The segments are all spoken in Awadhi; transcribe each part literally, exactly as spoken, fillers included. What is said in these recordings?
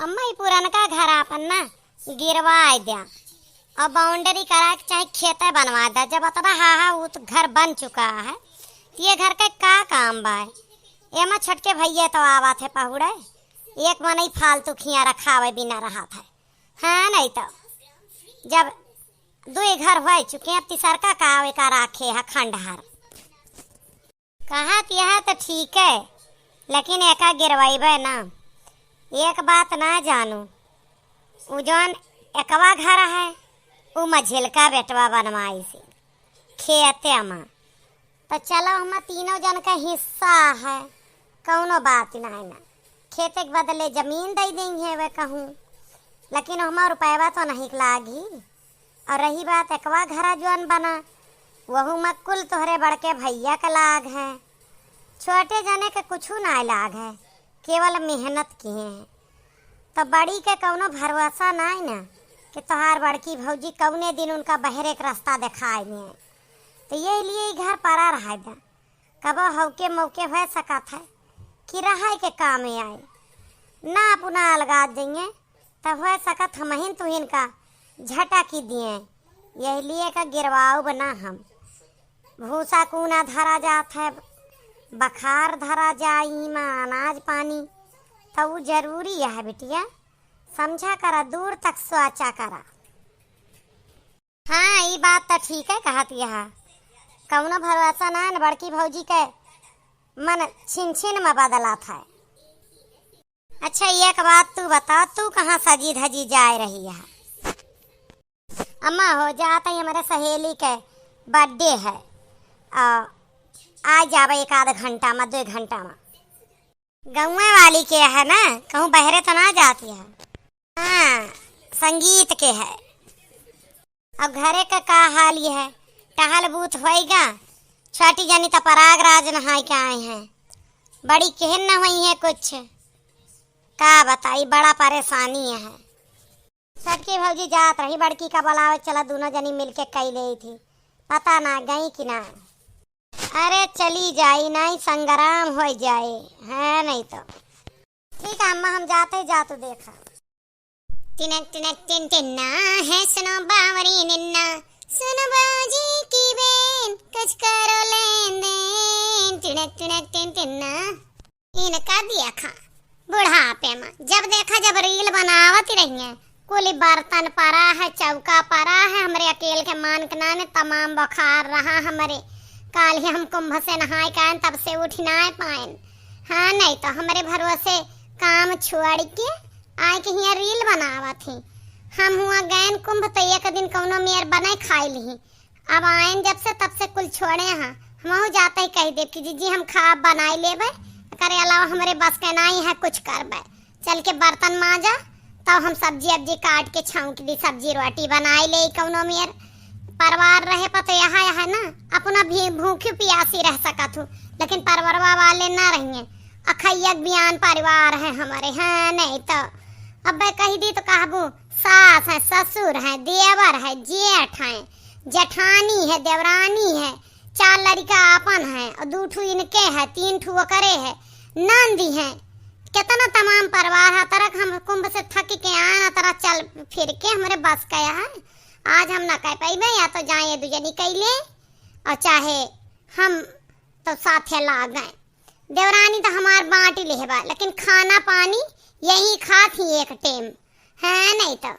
अम्मा, ई पुरनका घर आपन ना गिरवाए द्या और boundary करा के चाहे खेते बनवा द्या। जब अतना हा हा उ तो घर बन चुका है, तो ये घर के का काम बा? एमा छोटके भैया तो आवत है पहुड़े, एक मनई फालतू खिया रखावे बिना रहत है। हाँ, नहीं तो जब दुई घर हो चुके हैं, अब तीसरका का एका राखे है खंडहर। कहत यह तो ठीक है, लेकिन एका गिरवाइबे ना। एक बात ना जानू, उ जौन एकवा घर है, उ मझिलका बेटवा बनवाइस खेते मा। तो चलो, हम तीनों जन का हिस्सा है, कौनो बात नाहीं ना। खेते के बदले जमीन दे देइहैं वे कहूँ, लेकिन हमार रुपयवा तो नहीं लागी। और रही बात एकवा घरा जौन बना, वहू मा कुल तोहरे बड़के भैया का लाग है। छोटे जने के कुछू नाहीं लाग है, केवल मेहनत किहे हैं। तो बड़ी के कौनो भरोसा नाहीं ना कि तोहार बड़की भौजी कौने दिन उनका बहरे के रास्ता देखाए दिए। तो ये लिए ई घर परा रहे दा। कबो हौके मौके होइ सकत है कि रहै के कामे आए, ना अपना अलगात जइहें, तब होइ सकत हमहिन तुहिन का झटकी दिए। यही लिए का गिरवाउब ना हम। भूसा कूना धरा जात है, बखार धरा जाई मा अनाज पानी, तो उ जरूरी है बिटिया, समझा करा, दूर तक सोचा करा। हाँ, ई बात त ठीक है कहत यह। कौनो भरोसा ना न बड़की भौजी के मन छिन छिन में बदलत है। अच्छा, एक बात तू बता, तू कहाँ सजी धजी जाए रही है? अम्मा हो, जात ही हमरे सहेली के birthday है, आ, आ जाबे एक आध घंटा में, दो घंटा में। गौवा वाली के है ना, कहूँ बहरे तो ना जाती है। हाँ, संगीत के है। अब घरे का का हाल ये है, टहल बूथ होइगा? छोटी जनी तो प्रयागराज नहाए के आए हैं, बड़ी केहन न हुई है कुछ, का बताई, बड़ा परेशानी है। छोटकी भौजी जात रही, बड़की का बुलावे चला, दोनों जनी मिलके कई लेई थी, पता ना गई कि ना। अरे चली जाई, नाहीं संग्राम होइ जाए, है नहीं तो। ठीक है अम्मा, हम जाते ही जा तू देखा। टिनक टिनक टिन टिन्ना है, सुनो बावरी निन्ना, सुनो बाजी की बेन, कुछ करो लेन देन। टिनक टिनक टिन टिन्ना। इनका देखा, बुढ़ापे में जब देखा, जब reel बनावत ही रही हैं, कुल बर्तन परा है, चौका परा है, हमरे अकेल के मान के नाने तमाम बुखार रहा हमरे। काल ही हम कुंभ से नहाए के आएन, तब से उठ नाए पाएन। हाँ, नहीं तो हमरे भरोसे काम छोड़ के आए के हियाँ reel बनावत ही। हम हुआ गएन कुंभ तो एक दिन कौनो मेर बने खाई ली। अब आएन जब से, तब से कुल छोड़े हैं। हमहू जाते ही कह देब कि जीजी हम खाब बनाई लेबे, एकरे अलावा हमरे बस के नाई है कुछ करबे। चल के बर्तन माजा, तब हम सब्जी अब्जी काट के छौंक दी, सब्जी रोटी बनाई ले कौनो मेर। परिवार रहे पर तो यहाँ, यहाँ ना अपना भी भूखी पियासी रह सकत हूँ, लेकिन परवरवा वाले ना रहिए। अखैया बियान परिवार है हमरे, हाँ नहीं तो। अबे कह दी तो कहबू सास है, ससुर है, देवर है, जेठ है, जेठानी है, देवरानी है, चार लड़िका आपन है और दू ठू इनके है, तीन ठू ओकरे है, नंदी है, कितना तमाम परिवार है। तरक हम कुंभ से थक के आए ना, तरह चल फिर के हमरे बस का है। आज हम ना कह पाइबे, या तो जाए दू जनी कैले और चाहे हम तो साथे ला गए। देवरानी तो हमार बाँटी लेहे बा, लेकिन खाना पानी यही खात ही एक टेम, है नहीं तो।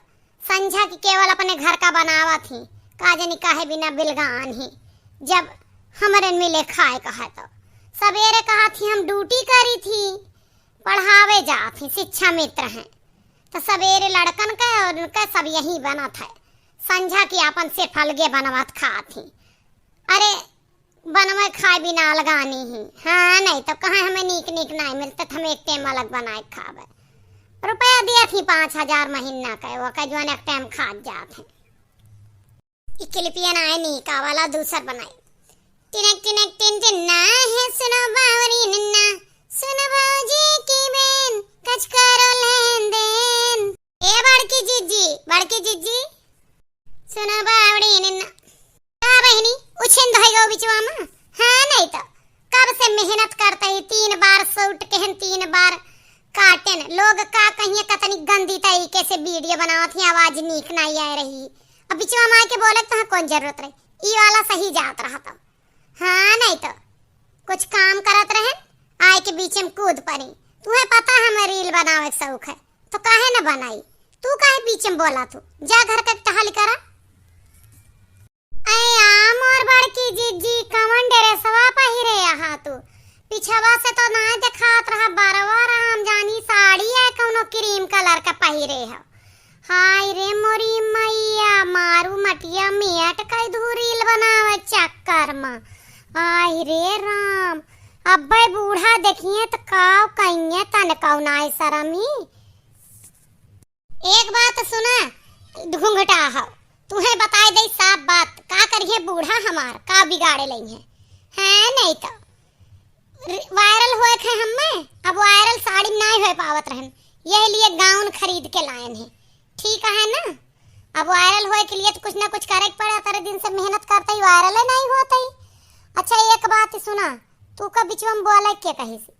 संझा की केवल अपने घर का बनावत ही, का जनी काहे बिना बिलगान ही, जब हमरे मिले खाए का है तो। सवेरे कहत ही हम ड्यूटी करी थी, पढ़ावे जात ही, शिक्षा मित्र हैं, तो सवेरे लड़कन का और उनका सब यही बनत है। संझा की आपन सिर्फ अलगे बनवत खात ही। अरे बनवे खाए बिना अलगानी ही। हाँ, नहीं तो कहाँ हमें नीक नीक नाई मिलते, तो हम एक टेम अलग बनाए खावे। रुपया दिया थी पाँच हजार महीना का, वो का जौन एक टेम खात जात है। ई क्लिपिया नाई नीका वाला दूसर बनाई। टिनक टिनक टिन टिन ना है, सुनो बावरी निन्ना, सुनो भौजी की बेन, कच करो लेन देन। ए बड़की जिज्जी, बड़की जिज्जी, सुनो बावड़ी निन्ना। का बहिनी, उछिन धोई गो बिचवा में? हाँ, नहीं तो कब से मेहनत करते ही, तीन बार सूट केहन, तीन बार काटन। लोग का कहिए, कतनी गंदी तरीके से वीडियो बनावत ही, आवाज नीक नाहीं आए रही। अब बिचवा मा आइके बोले के तोहे कौन जरूरत रही? ई वाला सही जात रहा तो। हाँ, नहीं तो कुछ काम करत रहन, आइके बीच में कूद पड़ी। तुहे पता है हमें रील बनावे के शौक है, तो काहे न बनाई? तू काहे बीच में बोला तू? जा घर का टहल करा। अया मोर बड़की जिज्जी, कवन ड्रेसवा पहिरे अहा तू? पिछवा से तो ना देखात रहा, बरवा राम जानी साड़ी है कौनो क्रीम कलर का पहिरे हो। हाय रे मोरी मैया, मारू मटिया मेट कई धू रील बनावे चक्कर मा। हाय रे राम, अब्बे बूढ़ा देखिए त काव कइये तन कौनाई शरमी। एक बात सुना, घुंघटा हो, तुहे बताए दे साफ बात, का करिहे बूढ़ा हमार, का बिगाड़े लइहे? हैं, नहीं तो रि-, वायरल होए थे हम्मे, अब वायरल साड़ी में नाई होए पावत रहन, यही लिए गाउन खरीद के लायन है, ठीक है ना? अब वायरल होए के लिए तो कुछ ना कुछ करे के पड़े, तेरे दिन से मेहनत करते ही वायरल है नहीं होते ही। अच्छा, एक बात सुना, तू का बिचवा में बोले के कही सी?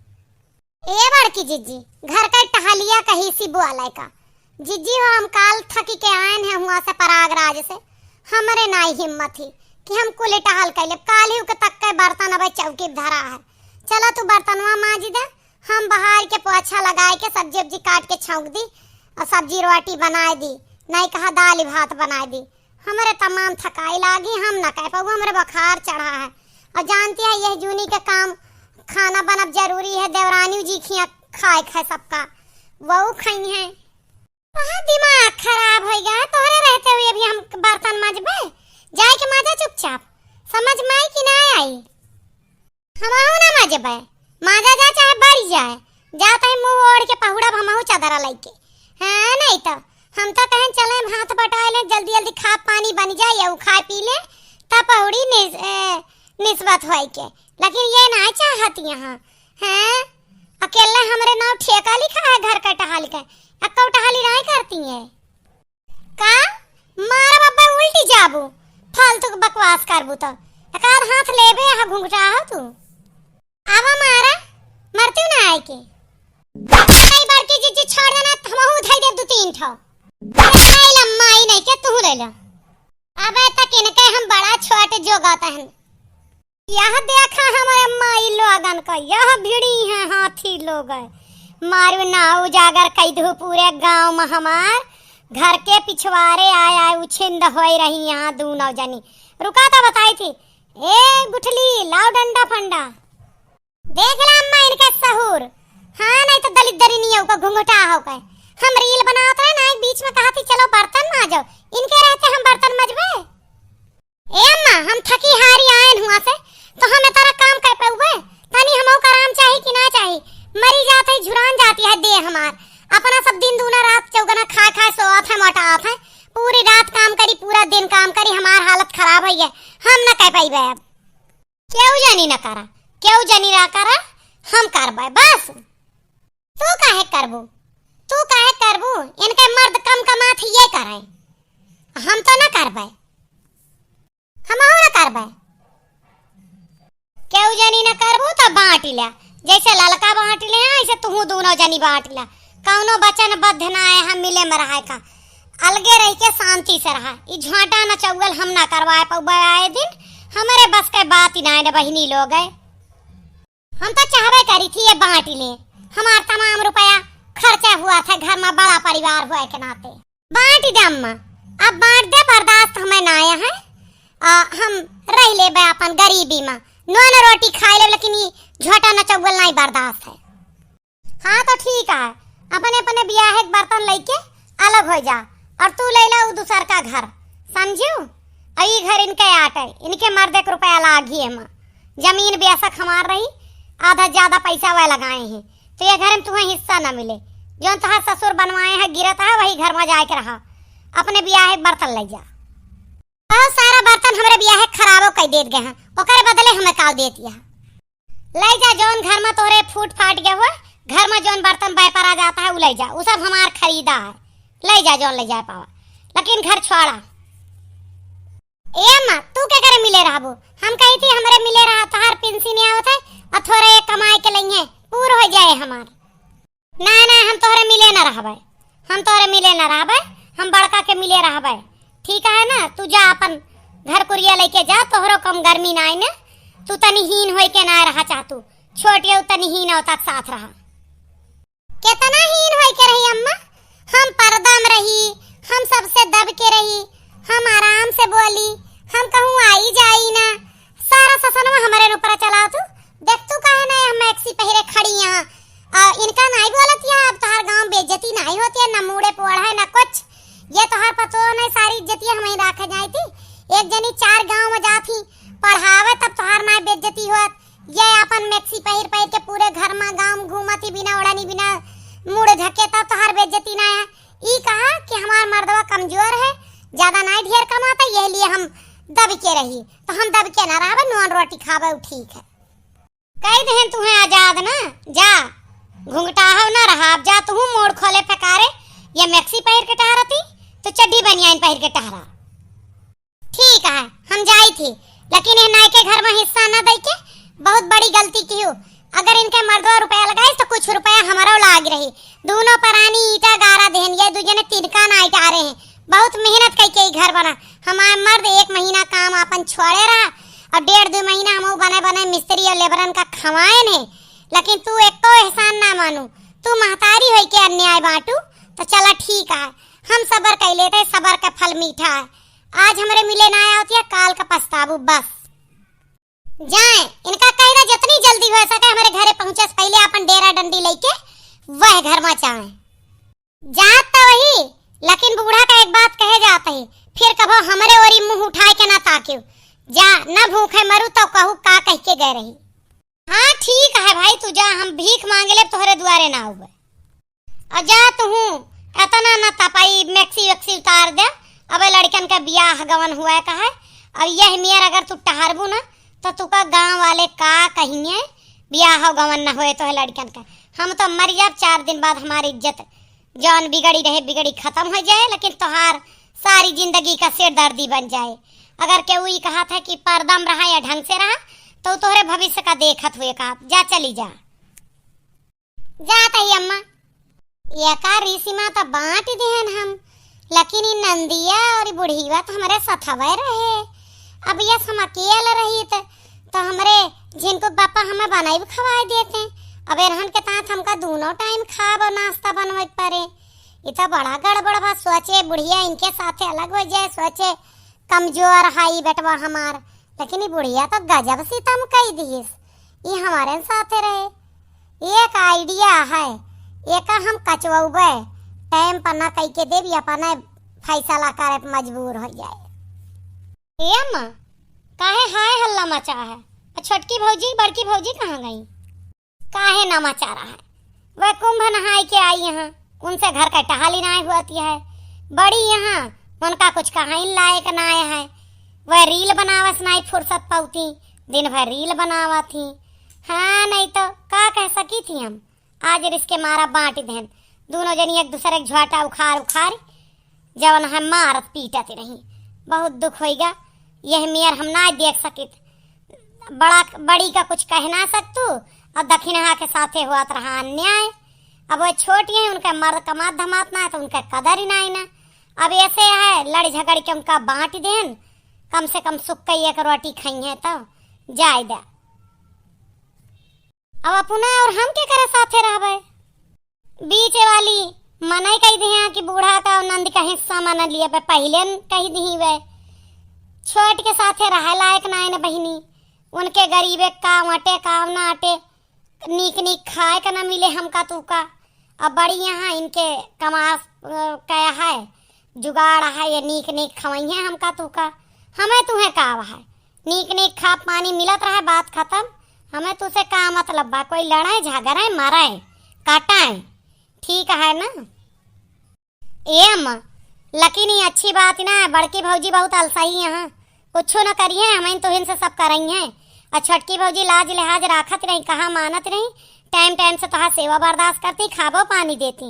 ए बड़की जिज्जी, घर का टहलिया कही सी बोले का। जिज्जी हो, हम काल थकी के आयन है हुआ से प्रयागराज से, हमरे नाई हिम्मत ही कि हम कुल टहल कैले। काल ही के तक के बर्तन अबे चौकी पे धरा है। चला तू बर्तनवा माजी दे, हम बहार के पोछा लगाए के सब्जी उब्जी काट के छौंक दी और सब्जी रोटी बनाए दी, नहीं कहा दाल भात बनाए दी। हमरे तमाम थकाई लागी, हम न कह पाऊ, हमरे बुखार चढ़ा है। और जानती है यह जूनी के काम खाना बनब जरूरी है, देवरानी जी खिया खाए खाए सबका, वो खई है। वहाँ दिमाग खराब हो गया है, तोहरे रहते हुए भी हम बर्तन मजबे? जाए के माजा चुपचाप, समझ में आई कि ना आई? हमहू ना मजबे, माजा जा चाहे बरी जाए, जा तही मुंह ओढ़ के पहुड़ब हमहू चादरा लइके। हाँ, नहीं तो हम तो कहें चले हम हाथ बटाए लें, जल्दी जल्दी खा पानी बन जाए, यहू खाए पी ले, तब पहुड़ी निस-, ए, निस्बत होए के। लेकिन ये ना चाहत यहाँ, हैं? अकेले हमरे नाव ठेका लिखा है घर का टहल के, अक्का टहली नहीं करती है। का? मारा बब्बा उल्टी जाबू, फालतू के बकवास करबू तो। एकाध हाथ लेबे, यहाँ घुंघटा हो तू। आवा मारा, मरती ना आए के। भाई बड़की जिज्जी छोड़ देना, तो हमहू उठाई दे दू तीन ठो। ले ला माई नहीं के तू ले ला। अबे तक इनके हम बड़ा छोट जोगाता हन। यह देखा हमरे माई लोगन का, यह भिड़ी हैं हाथी लोग। मारू ना उजागर कई दू पूरे गांव में हमार, घर के पिछवारे आय आय उछिंद होई रही यहाँ दूनौ जनी। रुका तो बताई थी, ए गुठली, लाओ डंडा फंडा। देख ला अम्मा इनका सहूर, हाँ नहीं तो दलित दरिनिया का घुंघटा हो के। हम रील बनावत रहे ना, बीच में कहा थी चलो बर्तन माजो, इनके रहते हम बर्तन मजबे। ए अम्मा, हम थकी हारी आयन हुआ से, तो हम इतना काम कर पाउबे? तनी हमहू का आराम चाही कि ना चाही? मरी जात है, झुरान जाती है देह हमार। अपना सब दिन दूना रात चौगना खाए खाए सोवत है, मोटावत है। पूरी रात काम करी, पूरा दिन काम करी, हमार हालत खराब होई है, हम न कर पाइबे अब। केहू जनी न करा, केहू जनी ना करा, हम करबे बस। तू काहे करबू? तू काहे करबू? इनके मर्द कम कमात ही ये करे, हम तो ना करबे, हमहू ना करबे। केहू जनी ना करबू तो बांट ले, जैसे ललका बांट ले हैं, ऐसे तुहू दूनौ जनी बांट ले। कौनो वचनबद्ध ना है हम मिले में रहे का, अलगे रह के शांति से रहा। ई झोंटा न चौगल हम ना करवाए पउबे आए दिन, हमरे बस के बात ही ना है न बहिनी लोग है। हम तो चाहबे करी थी ये बांट ले, हमार तमाम रुपया खर्चा हुआ था घर में बड़ा परिवार हुआ के नाते। बांट दे अम्मा, अब बांट दे, बर्दाश्त हमें ना आया है। आ, हम रह लेबे अपन गरीबी में, नून रोटी खाए लेब, लेकिन ई झोंटा न चौगल नहीं बर्दाश्त है। हाँ तो ठीक है, अपने अपने बियाहे के बर्तन लेके अलग हो जा, और तू ले ला उ दूसर का घर, समझू? और ई घर इनके आटे, इनके मर्दे के रुपया लागी है माँ। जमीन बेशक हमार रही, आधा ज्यादा पैसा वह लगाए हैं, तो ये घर में तुम्हें हिस्सा ना मिले। जौन तोहार ससुर बनवाए हैं, गिरत है, वही घर में जाए के रहा, अपने बियाहे के बर्तन ले जा। बहुत सारा बर्तन हमरे बियाहे खराबो कर देत गए हैं, ओकरे बदले हमें काव देत यह। ले जा, जौन घर में तोरे फूट फाट गए हुए, घर में जौन बर्तन व्यापार आ जाता है, उ ले जा, उ सब हमार खरीदा है। ले जा, जौन ले जाए पावा, लेकिन घर छोड़ा। ए अम्मा, तू के करे मिले रहबो? हम कही थी, हमरे मिले रहा, तोहार पेंशन आवत है, और थोड़ा एक कमाए के लेंगे, पूर हो जाए हमार। ना, ना, हम तोहरे मिले ना रहबे। हम तोहरे मिले न रहबे, हम बड़का के मिले रहबे। ठीक है ना, तू जा अपन घर कुरिया लइके जा, तोहरो कम गर्मी नाई ने, तू तनी हीन होइके नाई रहा चाहतू, छोटियो तनी हीन अवता के साथ रहा। केतना हीन होइके रही अम्मा, हम पर्दा में रही, हम सबसे दब के रही, हम आराम से बोली, हम कहूँ आई जाई ना, सारा ससनवा हमरे ऊपर चलावतू। देख तू काहे ना हम मैक्सी पहिरे खड़ी यहाँ, आ, इनका नाई बोलत या, अब तोहार गाँव बेइज्जती नाई होती है, ना मूड़े पोड़ है ना कुछ, ये तोहार पतो नहीं सारी इज्जतिया हम ही राखे जाई थी। एक जनी चार गाँव में जात ही पढ़ावे तब तोहार नाई बेइज्जती होत, ये आपन मैक्सी पहिर पहिर के पूरे घर मा गाँव मा घूमत ही बिना ओढ़नी बिना मूड़ ढके, तब तोहार बेइज्जती ना है। ई कहा कि हमार मर्दवा कमजोर है, ज्यादा नाई ढेर कमाता, यही लिए हम दब के रही। तो हम दब के ना रहबे, नून रोटी खाबे, उ ठीक है। कह देहन तुहें आजाद ना, जा घुंघटाहव ना रहा, अब जा तुहू मोड़ खोले फेकारे, ये मैक्सी पहिर के टहरती, तो चड्डी बनियान पहिर के टहरा। ठीक है, हम जाई थी, लेकिन ये नाई के घर में हिस्सा न दई के बहुत बड़ी गलती किहू। अगर इनके मर्दवा रुपया लगाइस तो कुछ रुपया हमरो लाग रही। दोनों परानी ईटा गारा देहन, ये दू जने तिनका नाई टारे हैं। बहुत मेहनत कई के ई घर बना। हमार मर्द एक महीना काम आपन छोड़े रहा और डेढ़ दो महीना हम बने बने मिस्त्री और लेबरन का खवाएन है, लेकिन तू एको एहसान ना मानू। तू महतारी होई के अन्याय बांटू, तो चला ठीक है, हम सबर कई लेते, सबर का फल मीठा है। आज हमरे मिले ना आवतिया, काल का पछताबू बस। जाए, इनका कह दे जितनी जल्दी हो सके हमरे घरे पहुँचे से पहले अपन डेरा डंडी लेके वह घर मा जाए। जात तो वही, लेकिन बूढ़ा का एक बात कहे जात है, फिर कभो हमरे ओरी मुँह उठाए के ना ताकियो। जा, ना भूखे मरू तो कहू का कह के गए रही। हाँ ठीक है भाई, तू जा, हम भीख मांगे ले तोहरे दुआरे ना आउबे। अजा तुहू एतना न तपाई, मैक्सी वैक्सी उतार दे। अबे लड़कन का बियाह गवन हुआ का है। अब यह मेर अगर तू टहरबू ना, तो तुका गाँव वाले का कहिए, बियाह गवन न होए तो है लड़कन का। हम तो मर जाब, चार दिन बाद हमारी इज्जत जौन बिगड़ी रहे, बिगड़ी खत्म हो जाए, लेकिन तोहार सारी जिंदगी का सिरदर्दी बन जाए। अगर केहू ई कहत है कि पर्दा में रहा या ढंग से रहा, तो तोहरे भविष्य का देखत हुए का, जा चली जा। जात ही अम्मा, एका रीसी मा तो बांट देहन हम, लेकिन ई नंदिया और ई बुढ़ीवा तो हमरे सथवे रहे। अब यस हम अकेल रही त, तो हमरे झिनको पापा हमें बनाई खवाए देते। अब एरहन के तात हमका दोनों टाइम खाब और नाश्ता बनवे के पड़े। ई तो बड़ा गड़बड़ बा। सोचे बुढ़िया इनके साथे अलग हो जाए, सोचे कमजोर है ई बेटवा हमार, लेकिन ई बुढ़िया तो गजब सितम कई दिहिस। ई हमारे साथे रहे। एक idea है, एका हम कचवउबे, टाइम पर ना कई के देब, ई अपने फैसला करे पे मजबूर हो जाए। ए अम्मा, काहे हाय हल्ला मचा है? आ छोटकी भौजी, बड़की भौजी कहाँ गई? काहे ना मचा रहा है? वह कुंभ नहाए के आई यहाँ, उनसे घर का टहाली नाय हुआती है। बड़ी यहाँ, उनका कुछ कहाइन लायक नाय है। वह रील बनावस नाय फुर्सत पाउती, दिन भर रील बनावा थी। हाँ, नहीं तो का कह सकी थी हम, आज रिस के मारा बांट देन, दोनों जनी एक दूसरे के झोटा उखार उखार जवन है मारत पीटत रही। बहुत दुख होइगा, यह मेर हम ना देख सकित। बड़ा, बड़ी का कुछ कह ना सकतू, और दखिनहा के साथे हुआत रहा अन्याय। अब वह छोटी है, उनका मर्द कमात धमात ना है, तो उनका कदर ही ना है ना। अब ऐसे है, लड़ झगड़ के उनका बांट देन, कम से कम सुख का एक रोटी खाई है तो जाए दे। अब अपना और हम के करे साथे रहबे? बीच वाली मनई कही दिहे कि बूढ़ा का नंद का हिस्सा मन लिया बे, पहिले न कही दिही बे। छोट के साथे रहे लायक ना है न बहिनी, उनके गरीबे का अटे का ना अटे, नीक नीक खाए का ना मिले हमका तू का। अब बड़ी यहाँ इनके कमास, अ, कया है, जुगाड़ है, ये नीक नीक खवइहें हमका तू का, हमें तुहें का है, नीक नीक खा पानी मिलत रहे, बात खत्म। हमें तुसे का मतलब बा, कोई लड़े झगड़े मरे काटे, ठीक है ना? ए अम्मा, लेकिन ये अच्छी बात ना है, बड़की भौजी बहुत अलसाई हैं, कुछ न करिए, हमें तुहिन से सब करइहें। और छोटकी भौजी लाज लिहाज राखत रही, कहा मानत रही, टाइम टाइम से तोहार सेवा बर्दाश्त करती, खाबो पानी देती,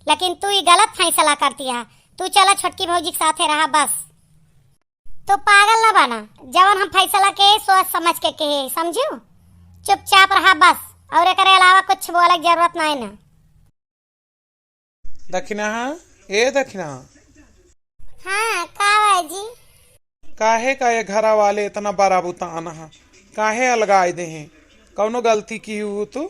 लेकिन तू ये गलत फैसला करती है। तू चला छोटकी भौजी के साथे रहा बस। तू पागल न बना, जवन हम फैसला के सोच समझ के कहे, समझू? चुपचाप रहा बस, और एकरे अलावा कुछ बोले के जरूरत नहीं ना। दखिनहा, ए दखिनहा। हाँ, का बा जी? काहे का ये घरा वाले इतना बड़ा बुतान हा? काहे अलगाए देहे? कौनो गलती किहू तू?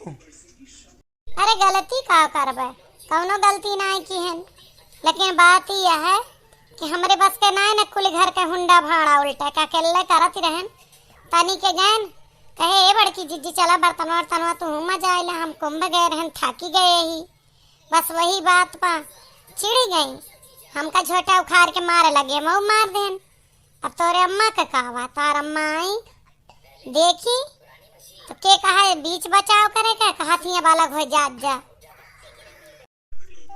अरे गलती का करबे, कौनो गलती नाहीं किहेन, लेकिन बात ई है कि हमरे बस के नाहीं न कुल घर के हुंडा भाड़ा उल्टा का अकेले करत ही रहन। तनी के गएन कहे, "ए बड़की जिज्जी, चला बर्तनवा वर्तनवा तू मजा आइला, हम कुंभ गए रहन, थाकी गए ही।" बस वही बात पा चिढ़ गई, हमका झोटा उखाड़ के मारे लगे, मऊ मार देन। अब तोरे अम्मा के का बा, तार अम्मा आई देखी तो के कहा बीच बचाव करे के, कहा थी अब अलग हो जात जा।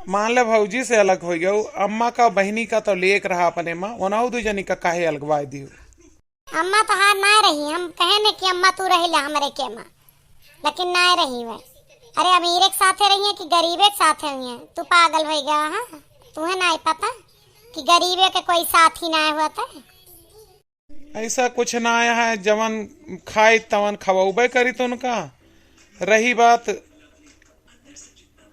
मान ले भौजी से अलग हो गयो, अम्मा का बहिनी का तो लेक रहा अपने माँ, ओनाऊ दू जनी का काहे अलगवाए दियो? अम्मा तोहार ना रही, हम कहे ने कि अम्मा तू रहिला हमरे के माँ, लेकिन ना रही वह। अरे अमीरे के साथे रही है कि गरीबे के साथे हुई है? तू पागल हो गया है, तुहे ना पता कि गरीबे के कोई साथी ना होता है। ऐसा कुछ ना आया है, जवन खाई तवन खवौबे करी तो उनका। रही बात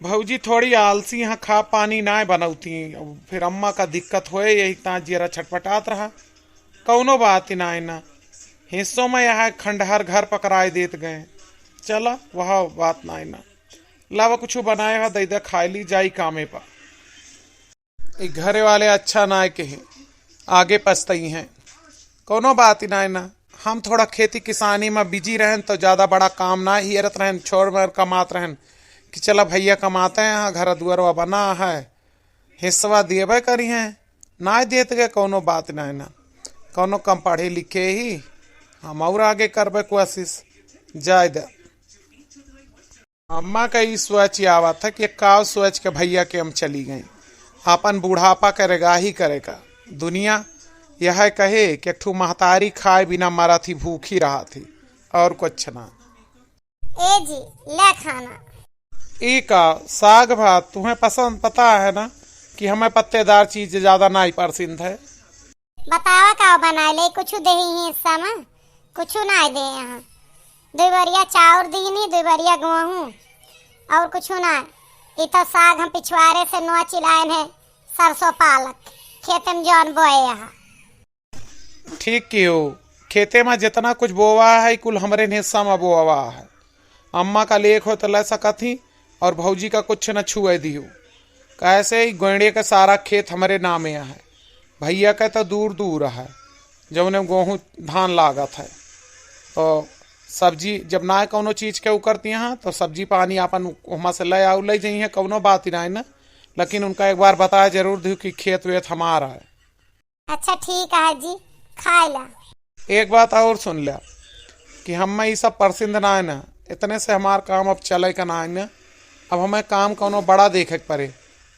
भौजी थोड़ी आलसी, यहाँ खा पानी ना बनौती, फिर अम्मा का दिक्कत होए, यही ता जियरा छटपटात रहा। कौनो बात ही ना ना, हिस्सों में यहाँ खंडहर घर पकड़ाए देत गए। चला वह बात ना ना, लावा कुछ बनाए हा दे दे, खाए ली, जाई कामे पा। ई घरे वाले अच्छा ना कहे, आगे पछताई हैं। कौनो बात ही ना ना, हम थोड़ा खेती किसानी में बिजी रहन तो ज्यादा बड़ा काम ना हियरत रहन, छोड़ मर कमात रहन कि चला भैया कमाते हैं, हाँ घर दुआरवा बना है, हिस्सवा देबे करी हैं, ना देत गए कौनो बात ना ना। कौनो कम पढ़े लिखे ही, हम और आगे करबे कोशिश, जाए दे। अम्मा का ई सोच आवत है कि काव सोच के भैया के हम चली गई। आपन बुढ़ापा के रेगाही करे का। दुनिया यह कहे कि एक ठू महतारी खाए बिना मरत ही, भूखी रहत ही, और कुछ ना। ए जी, ले खाना। ई का साग भात तुम्हें पसंद, पता है ना कि हमें पत्तेदार चीज ज्यादा ना ही पसंद है। बतावा का बनाए ले, कुछ देही हिस्सा में? कुछ ना दे यहाँ। दुई बरिया चाउर दीनी, दुई बरिया गेहूँ, और कुछ ना। ई तो साग हम पिछवारे से नोच लाएन है, सरसों पालक, खेते में जौन बोए यहाँ। ठीक की हो, खेते में जितना कुछ बोवा है, कुल हमरे हिस्सा में बोवा है। अम्मा का लेख हो तो ले सकत ही, और भौजी का कुछ न छुए दियो। कैसे ही गोइड़े का सारा खेत हमरे नामे है, भैया का तो दूर दूर है, जौने गेहूँ धान लागत है। तो सब्जी जब ना कौनो चीज के उकरती हैं, तो सब्जी पानी आपन ओहमा से ले आऊ, ले जइहें, कौनो बात ही ना है ना, लेकिन उनका एक बार बताया जरूर दियो कि खेत वेत हमारा है। अच्छा ठीक है जी, खाए ला। एक बात और सुन ला कि हमें ई सब पसंद ना है ना, इतने से हमार काम अब चले का ना है ना। अब हमें काम कौनो बड़ा देखे के पड़े,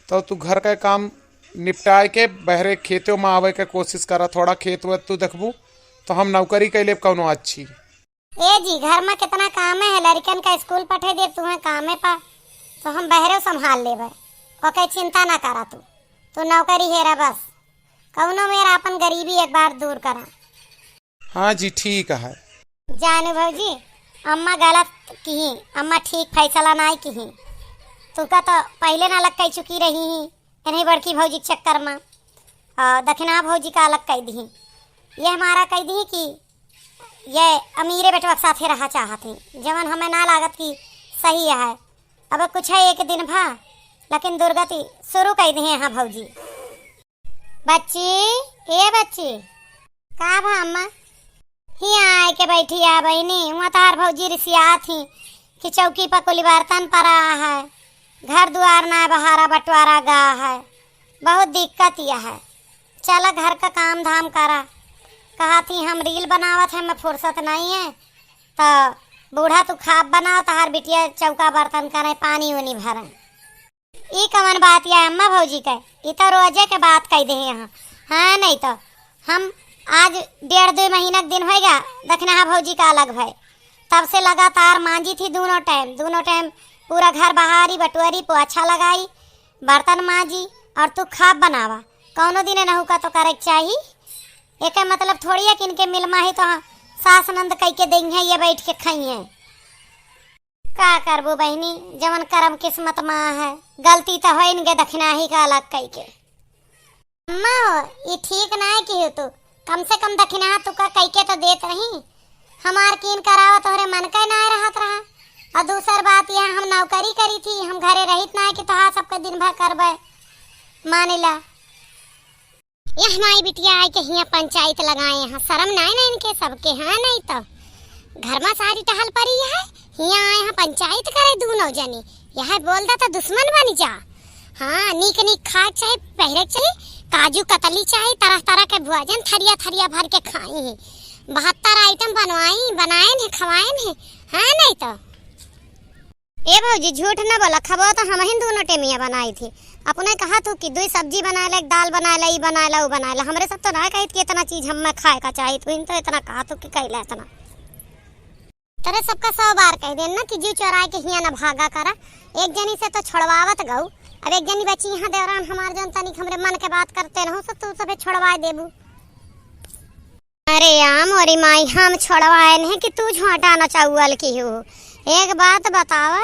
तो तू घर का काम निपटाए के बहरे खेतों में आवे के कोशिश करा, थोड़ा खेत वेत तू देखबू तो हम नौकरी कैले कौनो अच्छी। ए जी, घर में कितना काम है, लड़कन का स्कूल पठे दे तुम्हें कामे पर, तो हम बहरे संभाल लेबे, ओके चिंता ना करा तू, तू नौकरी हेरा बस, कौनो मेरा अपन गरीबी एक बार दूर करा। हाँ जी, ठीक है। जानू भौजी, अम्मा गलत किही, अम्मा ठीक फैसला नाई किही। तुका तो पहले ना लग कई चुकी रही ही, इन्हीं बड़की भौजी के चक्कर में, और दखिना भौजी का अलग कई दिही। ये हमारा कई दिही कि ये अमीरे बेटवा के साथे रहा चाहत ही, जवन हमें ना लागत कि सही है। अब कुछ है एक दिन भा, लेकिन दुर्गति शुरू कई दिही। हाँ भौजी। बच्ची, ए बच्ची। का भा अम्मा? हियाँ आए के बैठी आ बहिनी, हुआँ तहार भौजी रिसियात ही कि चौकी पर कुल बर्तन परा है, घर दुआर ना बहारा बंटवारा गा है, बहुत दिक्कत यह है। चला घर का काम धाम करा। कहा थी हम रील बनावत है, मैं फुर्सत नहीं है, तो बूढ़ा तू खाब बनाओ, तहार बिटिया चौका बर्तन करे, पानी उनी भरे। ई कवन बात या अम्मा भौजी के? ई तो रोजे के बात कह दे यहाँ। हाँ, नहीं तो हम आज डेढ़ दो महीना के दिन होएगा, दखिनहा भौजी का अलग भय। तब से लगातार मांजी थी दोनों टाइम, दोनों टाइम पूरा घर बहारी, बटोरी, पोछा लगाई, बर्तन मांजी और तू खाब बनावा। कौनो दिन नहू का तो करे के चाही। एके मतलब थोड़ी है कि इनके मिलमा है तो सास नंद कह के देंगे, ये बैठ के खाइए। का करबू बहिनी, जवन करम किस्मत मा है, गलती त होइन गे दखिनाही का अलग कइके। अम्मा हो, ई ठीक नाय किहू तू। कम से कम दखिना तू का कइके तो देत रही। हमार कीन करावा तोहरे मन के नाय रहत रहा। और दूसर बात, यह हम नौकरी करी थी, हम घरे रहित नाय कि तोहार सबके दिन भर करबे। मानिला, यह माई बिटिया आए के हियाँ पंचायत लगाए हैं, शर्म नाय ना इनके सबके, हाँ नहीं तो। घर मा सारी टहल परी है, हियाँ आए हैं पंचायत करे दूनौ जनी। यह बोल दा तो दुश्मन बन जा। हाँ, नीक नीक खाए चाहे, पहिरे चाहे, काजू कतली चाहे, तरह तरह के भोजन थरिया थरिया भर के खाई ही। बहत्तर आइटम बनवाई, बनाएन है, खवाएन है। हाँ, नहीं तो। ए भौजी, झूठ न बोला, खबो तो हमहिन दूनौ टेमिया बनाई थी। अपने कहा तू कि दुई सब्जी बनाए ला, एक दाल बनाए ला, ई बनाए ला, ऊ बनाए ला। हमरे सब तो ना कहित कि इतना चीज हमें खाए का चाहित, तू इन तो इतना कहा तू कि कैला इतना। तरे सबका सौ बार कह देन ना कि जीव चोराए के हियाँ न भागा करा। एक जनी से तो छोड़वावत गऊ, अब एक जनी बची यहाँ देवरान हमार, जौन तनिक हमरे मन के बात करते रहो, सो तू सभे छोड़वाए देबू। अरे या मोरी माई, हम छोड़वाए नहीं कि तू झोंटा नचौअल की हो। एक बात बतावा,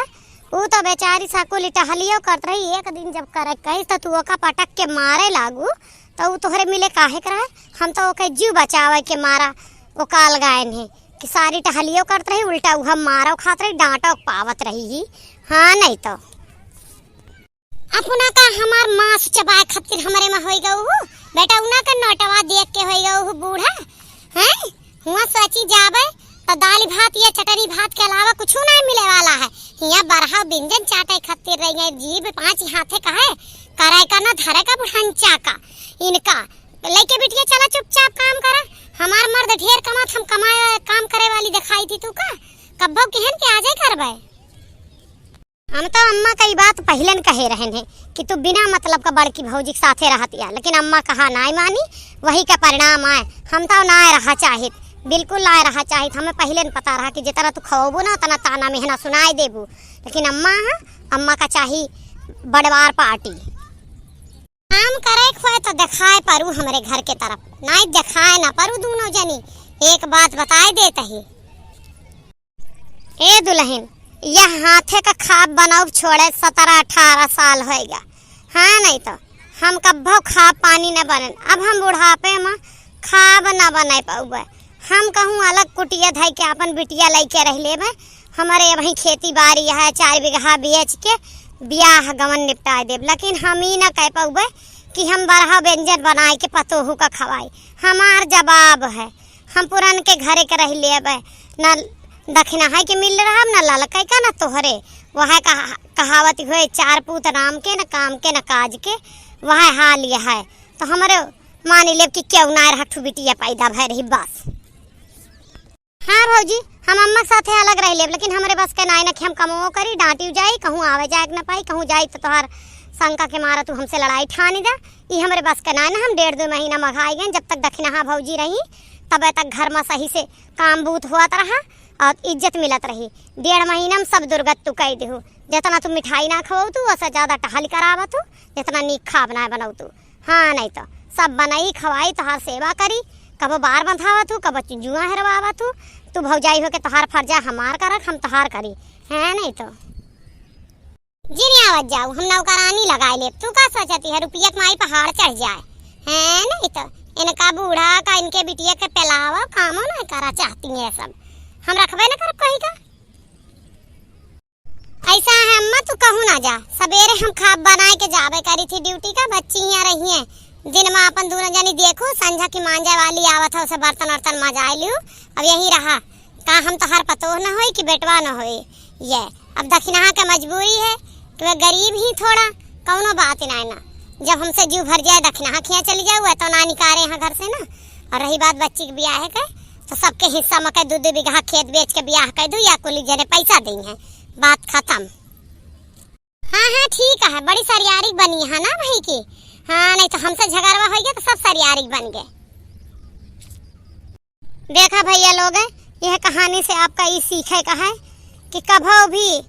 ऊ तो बेचारी सकुली टहलियो करत रही, एक दिन जब करे कहिस तो तू ओका पटक के मारे लागू, तो ऊ तोहरे मिले काहे के रहे? हम तो ओके जीव बचावे के मारा ओका अलगाए नहीं। कि सारी टहलियो करत रही, उल्टा उहा मारो खात रही, डांटो पावत रही ही। हाँ, नहीं तो। अपना का हमार मांस चबाए खातिर हमरे में होई गऊ हु? बेटा, उना का नोटवा देख के होई गऊ हु बूढ़ा? हैं? हुआ सोची जाबे, तो दाल भात या चटनी भात के अलावा कुछ नहीं मिले वाला है। हियाँ बरहा व्यंजन चाटे खातिर रही है, जीभ पांच हाथे का है, करे का ना धरे का बुढ़ंचा का। इनका लइके बिटिया चला चुपचाप काम करा। हमार मर्द ढेर कमात, हम कमाए, काम करे वाली दिखाई थी तू का? कब्बो किहन के आजे करबे। हम तो अम्मा कई बात पहिलन कहे रहन है कि तू बिना मतलब का बड़की भौजी के साथे रहत या, लेकिन अम्मा कहा नाय मानी, वही का परिणाम आए। हम तो नाय रहा चाहित, बिल्कुल नाय रहा चाहित। हमें पहिलन पता रहा कि जितना तू खवबू ना, उतना ताना मेहना सुनाई देबू, लेकिन अम्मा, हाँ, अम्मा का चाही बड़वार पार्टी। काम करे खोए तो देखाए परू हमरे घर के तरफ, नाई देखाए ना परू दूनौ जनी। एक बात बताए देत ही। ए दुलहिन, यह हाथे का खाब बनाउब छोड़े सतरह अठारह साल होइगा। हाँ, नहीं तो हम कब्बो खाब पानी न बनन। अब हम बुढ़ापे मा खाब न बनाए पाउबे। हम कहूँ अलग कुटिया धइ के आपन बिटिया लइके रह लेबे। हमरे अबहीं खेती बारी है, चार बीघा बेच के बियाह गवन निपटाए देब, लेकिन हम ई न कह पाउबे कि हम बरहा व्यंजन बनाए के पतोहू का खवाई। हमार जवाब है, हम पुरन के घरे के रह लेबे, न दखिनहा के मिल रहब, न ललकै का, न तोहरे। वह कहा-, कहावत होए, चार पूत राम के, न काम के, न काज के, वह हाल यह है। तो हमरे मानी लेब कि केहू ना रहा, ठू बिटिया पैदा भय रही बस। हाँ भौजी, हम अम्मा के साथे अलग रह लेब, लेकिन हमरे बस के नाई ना कि हम कमवो करी, डांटियो जाई, कहूँ आवे जाए के ना पाई, कहूँ जाई तो तोहार शंका के मारा तू हमसे लड़ाई ठानी दा। ई हमरे बस के नाई ना, हम डेढ़ दो महीना मघाई गए, जब तक दखिनहा भौजी रही, तबे तक घर में सही से काम बूत होत रहा और इज्जत मिलत रही। डेढ़ महीना में सब दुर्गत तू कह दिहू, जितना तू मिठाई ना खवाऊ तू, वैसे ज्यादा टहल करावत तू, जितना नीक खाब ना बनाऊ तू। हाँ, नहीं तो सब बनाई खवाई, तोहार सेवा करी, कबो बार बंधावत हूँ, कबो जुआ हेरवावत हूँ। तू भौजाई होके तोहार फर्जा हमार करक, हम तोहार करी, हैं नहीं तो। जिन आवत जाऊ, हम नौकरानी लगाए लेब। तू का सोचती है, रुपया के माई पहाड़ चढ़ जाए, हैं नहीं तो। इनका बूढ़ा का, इनके बिटिया के पेलावा, कामो नहीं करा चाहती है सब। हम रखबे न करब कहीं का। ऐसा है अम्मा, तू कहूँ ना जा, सवेरे हम खाब बनाए के जाबे करी थी ड्यूटी का, बच्ची यहाँ रही है, दिन में अपन दोनों जनी देखू, संझा की मांजे वाली आवत है, उसे बर्तन वर्तन मजाए लियो, अब यहीं रहा। का हम तोहार पतोह न होई कि बेटवा न होई? ये अब दखिनहा के मजबूरी है कि वह गरीब ही थोड़ा, कौनो बात ही ना है ना। जब हमसे जीव भर जाए, दखिनहा खिया चली जाऊ, वह तो ना निकारे यहाँ घर से ना। और रही बात बच्ची के ब्याह के, तो सबके हिस्सा में के दू दू बीघा खेत बेच के ब्याह कर दू या कुली जने पैसा देई हैं, बात खत्म। हाँ, हाँ, ठीक है, बड़ी सरियारी बनी है ना भाई की। हाँ, नहीं तो हमसे झगड़वा हो गया तो सब सरियारी बन गए। देखा भैया लोग, यह कहानी से आपका ई सीखे का है कि कभो भी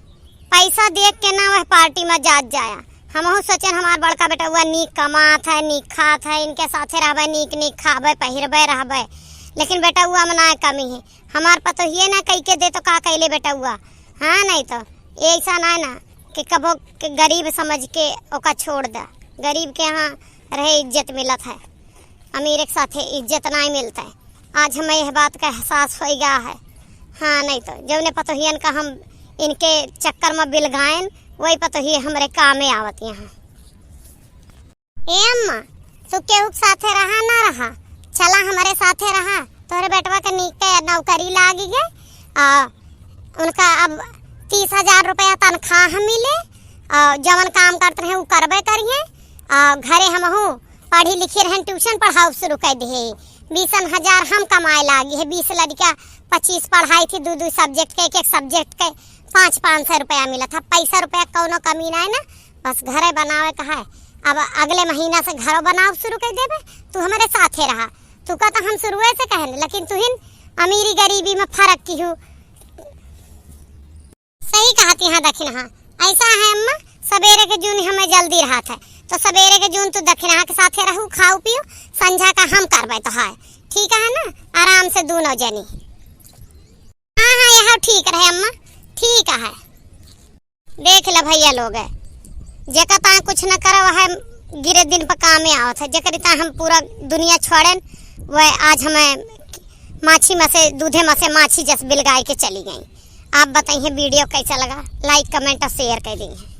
पैसा देख के ना वह पार्टी में जात जाया। हमहू सोचन हमार बड़का बेटउआ नीक कमात है, नीक खात है, इनके साथे रहबे, नीक नीक खाबे, पहिरबे, रहबे, लेकिन बेटउआ में ना कमी है। हमार पतोहिए ना कई के दे तो का कैले बेटउआ? हाँ, नहीं तो ऐसा ना है ना कि कबो के गरीब समझ के ओका छोड़ दा। गरीब के यहाँ रहे इज्जत मिलत है, अमीर के साथे इज्जत नहीं मिलता है। आज हमें यह बात का एहसास हो गया है। हाँ, नहीं तो जौने पतोहियन का हम इनके चक्कर में बिलगायन, वही पतोहिए हमरे कामे आवत यहाँ। ए अम्मा, तू केहू के साथे रहा ना रहा, चला हमरे साथे रहा। तोहरे बेटवा के नीक के नौकरी लागी गए, आ, उनका अब तीस हजार रुपया तनख्वाह मिले, आ, जवन काम करत रहे उ करबे करिए। आ, घरे हमहू पढ़ी लिखी रहन, ट्यूशन पढ़ाउब शुरू कर दिए। बीसन हजार हम कमाए लागी है, बीस लड़का, पच्चीस पढ़ाई थी, दू दू सब्जेक्ट के, एक एक सब्जेक्ट के पाँच पाँच सौ रुपया मिलत है। पैसा रुपया कौनो कमी ना है ना, बस घरे बनावे का है। अब अगले महीना से घरो बनाउब शुरू कर देबे, तू हमरे साथे रहा। तू का तो हम शुरुए से कहन, लेकिन तुहिन अमीरी गरीबी में फर्क किहू। सही कहत यहाँ दखिनहा। ऐसा है अम्मा, सबेरे के जून हमें जल्दी रहत है, तो सबेरे के जून तू दखिनहा के साथे रहू, खाऊ पियो, संझा का हम करबे तो है, ठीक है ना, आराम से दूनो जनी। हाँ, हाँ, यह ठीक रहे अम्मा, ठीक है। देख ल भैया लोग, जेकर तां कुछ न करव है, गिरे दिन पर कामे आवत है, जेकर तां हम पूरा दुनिया छोड़ेन, वह आज हमें माछी में से, दूधे में से माछी जस बिलगाई के चली गई। आप बताइए वीडियो कैसा लगा, like, comment और share कर दीजिए।